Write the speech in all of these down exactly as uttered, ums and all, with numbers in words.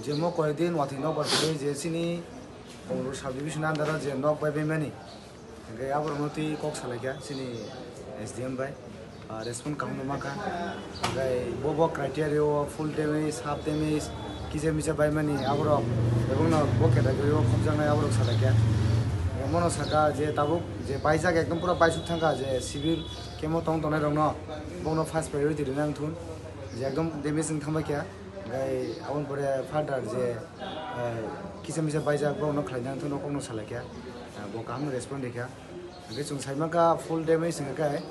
Je mo koyekdin watwi nokbar kwrwi je chini Pongru subdivision under o je nok bai bai mani. Hingke aborokno twi kok salaikha chini S D M bai. Ah, respond kaham no mankha. Hingke bo bo criteria o full damage, half damage, kisa misa bai mani aborok ebongno bo category o khobjaknai aborok salaikha. Mono saka je tabuk je baijak ekdom pura baisuk thangkha je civil kemo tong tongnai rokno bongno first priority rina wngthun je ekdom damage wng thangbaikha. Hingke aboni pore further je, eh, kisa misa baijak borokno khlaina wngthun no kokno salaikha. Ah, bo kaham respond rikha. Hingke chwng saimankha full damage hingke,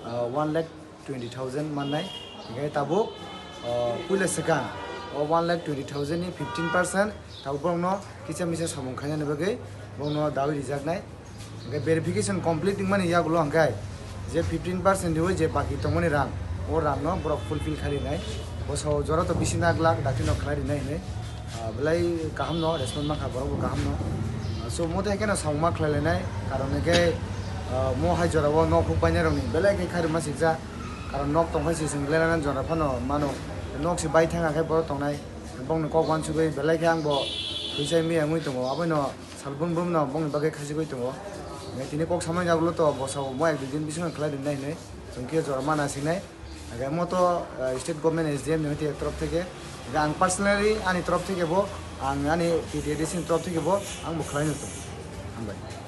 ah, one lakh twenty thousand mannai. Hingke tabuk, ah, puila swkang o one lakh twenty thousand ni fifteen percent tabuk borokno kisa misa samung khainani bagwi borokno dawi rijaknai. Hingke verification complete wngmani yagulo hingke je fifteen percent riwi je baki tongmani rang, o rangno borok fulfill khai rinai. Bosao jora to bisi nak lak dakti no khlai rinai hinwi. Ah, belai kaham no respond mankha borok bo kaham no. Ah, so mo tai keno samung ma khlai lainai karon hingke, ah, mo hai jora o nok huk bainai rokni belai khe khairima sikja. Karon nok tongkhai se chwng lerana jora phano mano. Nok se bai thang khe borok tongnai. Bongni kok uansugwi belai khe ang bo thwisai miya wngwi tongo. Abono salbrum brum no bongni bagwi khachigwi tongo. Tini kok samani yagulo to bosao mo ek dui din bisingo khlai rinai hinwi chwng khe jora mana sinai. Hingke mo to, eh, state government S D M ni hoite torof theke, hingke ang personally ani torof theke bo, ang ani T T A D C ni torof theke bo, ang bo khlai no tongo. Hambai.